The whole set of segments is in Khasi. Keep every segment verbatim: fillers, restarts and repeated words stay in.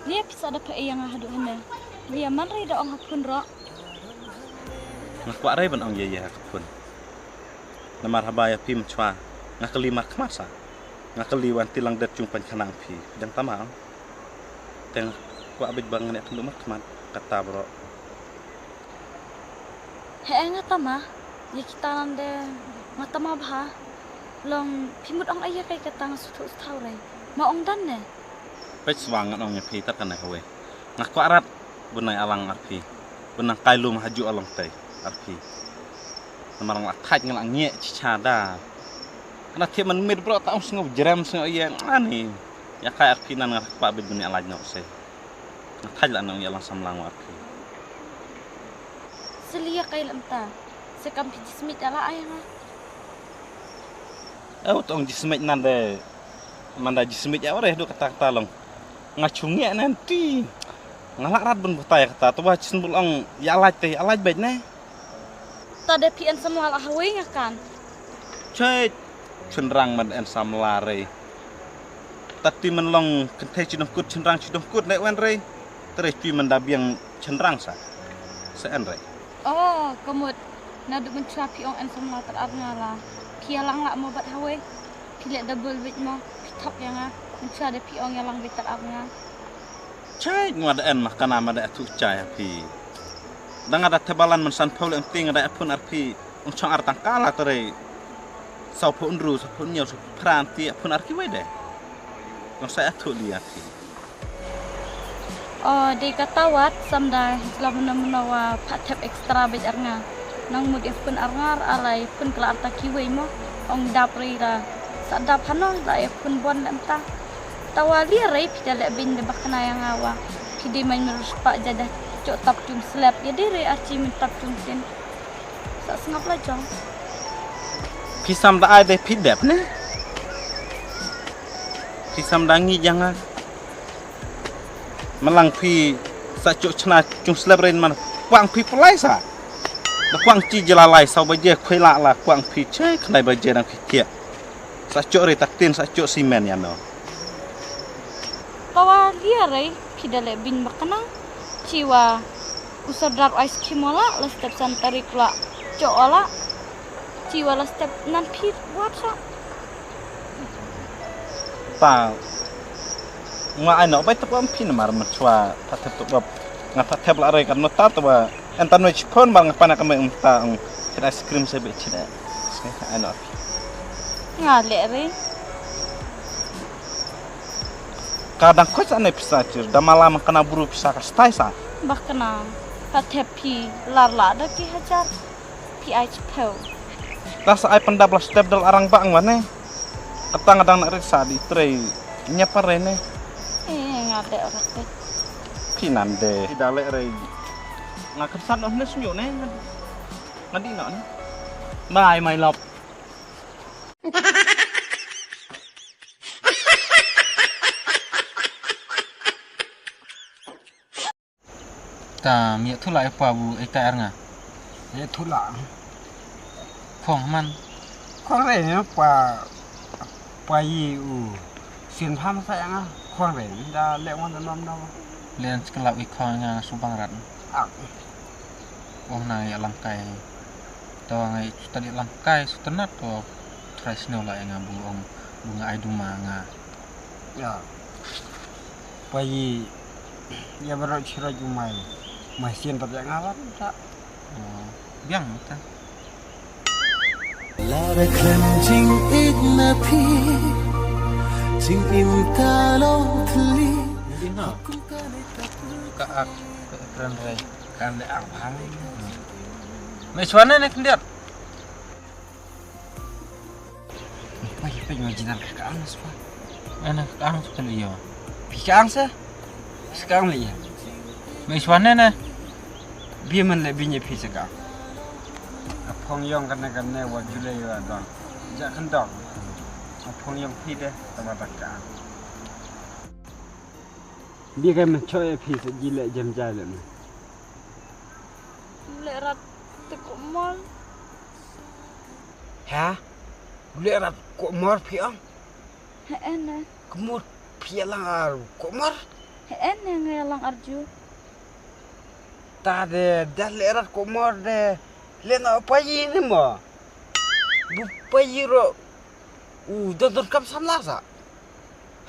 Lia phi sa da pha ïa nga haduh hynne. Lia man rei da ong ha phone ruh. Nga kwah rei ban ong ïa ïa ha phone. Namar haba ïa phi mynchwa nga kylli markhmat sa. Nga kylli wan ti lang det jung pan khana phi. Dang tama ong. Te nga kwah bit ba nga ne tyndu markhmat kata bro. He nga tama, ïa kita nande nga tama bha. Long phi mut ong ïa kai kata nga suthu sthaw rei. Ma ong dan ne. Pech swa ngan ong ïa phi tat kane kawei. Nga kwah rat bunai alang arphi. Bunang kai lum haju along tei arphi. Namar nga thaj nga la ngieh chicha da. Kana thiam man mit bro ta ong sngew jerem sngew ïa ani. Ïa kai arphi nan nga kwah bit bunai alaj nok sei. Nga thaj la nong ïa lang samlang wa arphi. Selia kai lam ta. Se kam phi jismit ala ai nga. Ew tong jismit nan de. Manda jismit ya ore du kata kata long. Nga chungi nan ti. Nga la rat bun butai kata tu wa chin bul ong ya laj te ya laj bet ne. Ta de phi en samla la hawei nga kan. Chai chunrang man en samla rei. Tat ti man long kynthei chi dong kut chynrang chi dong kut ne wen rei. Tere ti man da biang chynrang sa. Sa en rei. Oh, kamut. Na du mynchwa phi ong en samla tar ar nga la. Phi ïa lang la mo bat hawei. Phi le double wit mo. Phi thok ïa nga. Mynchwa de phi ong ïa lang wit tar ar nga. Chai ngwa da en ma kana ma da atu chai phi. Da nga da tebalan man san pau le ti nga da apun ar phi. Ong chong ar tang kala tere. Sau pun ru, sau pun nyaw, sau pun pran ti apun ar ki wei de. Ong sai atu li ar phi. Oh, de kata wat sam da hikla mena mena wa pha thep extra bej ar nga. Nang mut ïa pun ar nga ar alai pun kala ar ta ki wei mo. Ong dap rei ra. Sa dap hano la ïa pun bon lem ta. Tawa lia rei phi da leh beiñ da bakna ïa nga wa phi dei main merus pa ja da chok tap tung slep ïa dei rei archi min tap tung tin. Sa sngap la jong. Phi sam da ai dei phi dep ne. Phi sam da ngi janga. Malang phi sa chok chna chung slep rei man kwang phi pulai sa. Da kwang chi jela lai sa ba je khoi la la kwang phi che khnai ba je dang phi thiah. Sa chok rei tak tin sa chok simen ya no. Tawa lia rei phi da le bing bakna. Chi wa u sardar ice cream wala la step san tarik la chok wala. Chi wa la step nan phi wat sa. Ta nga ai no bai tap am phi namar ma chwa ta tep tu bab nga ta tep la rei kan no ta tu ba en ta no chi phone mar nga pana ka me um ta ang ice cream se be chi da. Ai no. Nga le re. Ka dang khoj ane pisa chir da mala ma kana buru pisa ka stai sa. Ba kana ka thep phi lar la da ki hajar phi ai chipeu. Da sa ai pandap la step dal arang ba ang wane. Kata nga dang nak riksa di trei nyapa re ne. Eh nga de ora te. Phi nan de. Phi da le re. Nga kepsan oh ne snyu ne. Nga di nak ne. Bye my love. Ta mi thu la pa bu e ka er nga. E thu la. Khong man. Khong re ne pa pa yi u. Sin pham sa nga khong re da le wan da nom nom. Len skla u khong nga su bang rat. Ak. Ong na ïa lang kai. To nga ïa ta ïa lang kai su tnat to trai snow la ïa nga bu ong bu nga ai duma nga. Ya. Pa yi ïa ba roi chiroi u mai. Mai sien pat ïa nga wan ta. Oh, biang ta. Lara khlem jing ik na phi jing im ka long thli. Ka ak ka kren rei. Kan le ak bhang. Me chwane ne khyndiat. Pai pai ma jinan ka ang spa. Ana ka ang spa kan iyo. Pi ka ang se. Pi ka ang le iya. Me chwane ne. Bi man le bi nye pi se ka. A phong yong kan ne kan ne wa jule yo dong. Ja kan dong. A phong yong pi de ta ba ka ang. Bi ka man choi pi se ji le jem jai le me. Le rat te ko mol. Ha? Leh rat ko mor phi ong? He ene. Kemut phi lang ar ko mor? He en ne nga ïa lang arju. Ta de, da leh rat ko mor de. Leh na payi ne mo. Bu payi ro. U don don kam samla sa.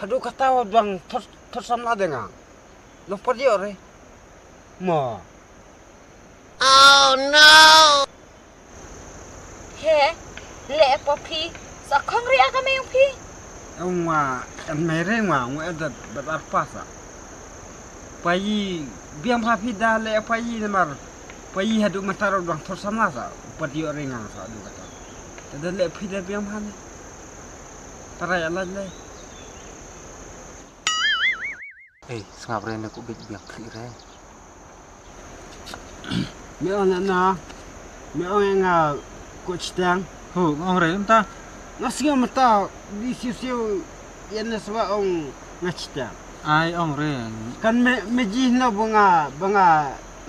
Haduh kata wa dang thot thot samla de nga. Long por ïoh re. Mo. Oh no! He, leh pa phi, sa khong ri aka me yung phi. Ngwa, en mai re ngwa, ngwa edat bat arpa sa. Payi, biang pha phi da leh payi namar. Payi haduh matar dang thor samla sa, pat ïoh re ngang sa haduh kata. Tada leh phi da biang pha ne. Tarai alai le. Ei, sngap re ne ku bit biang khlieh re. Me ong na na. Me ong nga ko chitang. Ho, ong re mynta. Nga sngew mynta di siu siu ïa na swa ong nga chitang. Ai ong re. Kan me me ji na ba nga ba nga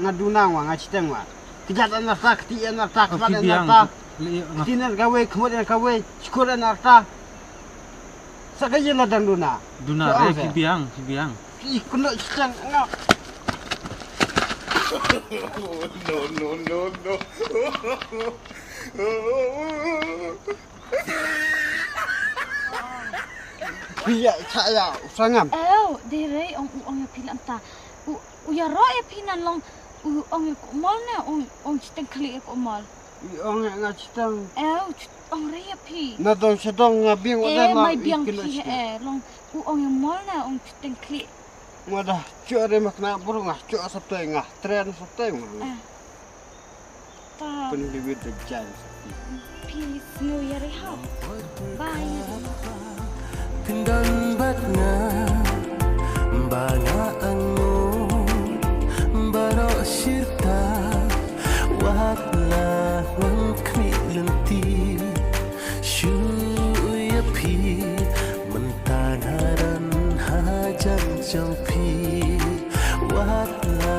nga duna wa nga chitang wa. Kjat an arta kti an arta kjat an arta. Kti na kawei khmut an kawei. Chkur an arta. Sa ka ïa la dang duna. Duna re, phi biang, phi biang. Phi kynnoh chang nga. No, no, no, no. Phi ïa cha ïa u sangam. Ew, de rei ong u ong ïa phi lam ta. U u ïa ro ïa phi nan long u ong ïa ko mol ne ong ong chiteng khlieh ïa ko mol. I ong ïa nga chitang. Ew, ong rei ïa phi. Na dong sha dong nga biang wa da na mai biang phi he. Long u ong ïa mol na ong chiteng khlieh. Nga da chuh re mak na bru nga chuh saptai nga tren saptai nga. Ta. Pun liwit da jan saptai. Phi snu ïa re ha. Bye. Pynban bad nga ba nga angnud baroh shirta wat la ngan khmih lynti shu ïa phi mynta nga ran hajan jong phi wat la